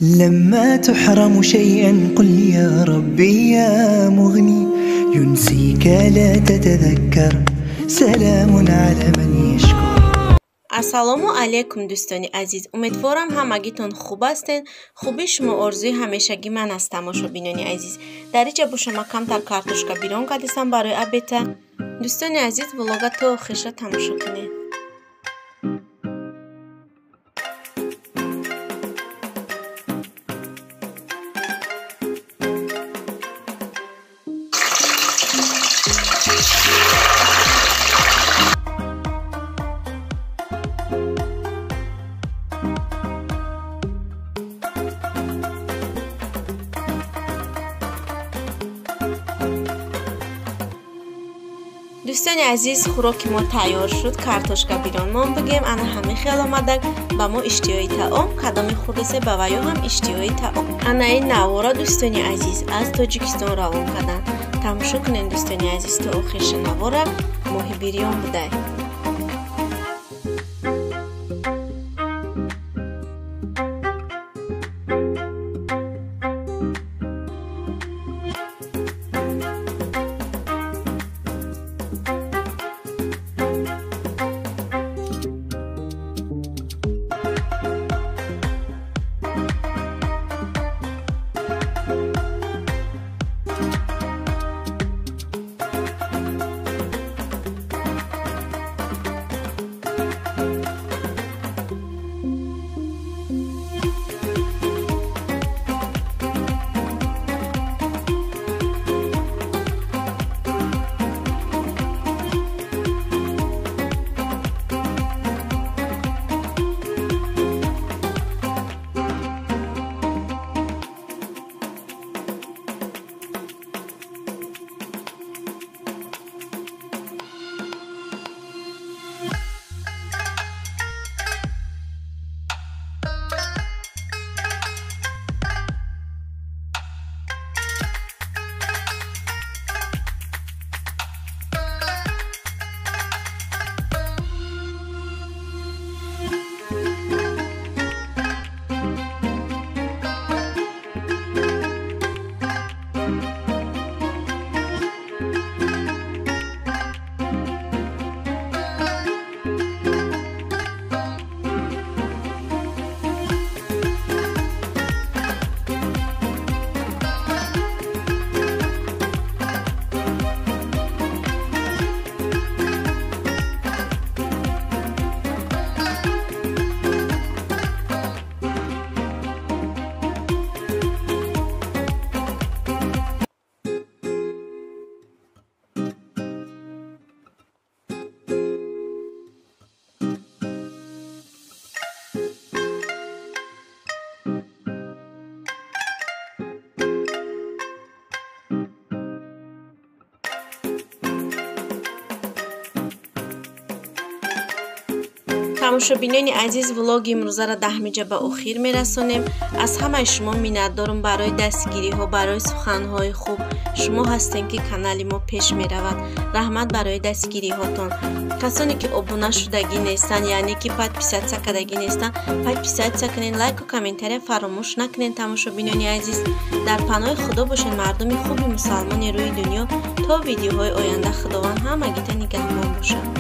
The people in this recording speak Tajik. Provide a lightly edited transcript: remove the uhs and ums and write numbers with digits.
لما تحرم شيئا قل يا ربي يا مغني ينسيك لا تتذكر سلام على من يشكر. Ассалому алайкум, дӯстони азиз. Умедворам, ҳамагитон хуб ҳастен. Хубии шумо орзуи ҳамешагӣ ман аст, тамошобинони азиз. Дар иҷа бошама камтар картошка бирон кардистам барои обеда. Дӯстони азиз, влога то охирша тамошо кунед. Дӯстони азиз, хӯроки мо тайёр шуд. Картошка биронмон бигем, ана ҳамин хел омадак. Ба мо иштиҳои таом, кадоми хӯрдасе ба ваё ҳам иштиҳои таом. Ана ин навора, дӯстони азиз, аз Тоҷикистон равон карданд. Тамошо кунед, дӯстони азиз, то охирша навора. Моҳи бирён будай. Тамошобинони азиз, влоги имрӯзаро даҳмиҷа ба охир мерасонем. Аз ҳамаи шумо миннатдорам барои дастгириҳо, барои суханҳои хуб. Шумо ҳастем, ки канали мо пеш меравад. Раҳмат барои дастгириҳотон. Касоне ки обуна шудагӣ нестанд, яъне ки подписаться кардагӣ нестанд, подписаться кунед, лайку комментария фаромӯш накунед. Тамошобинони азиз, дар паноҳи Худо бошед, мардуми хуби мусалмони рӯи дунё. То видеоҳои оянда Худованд ҳамагита нигаҳбон бошад.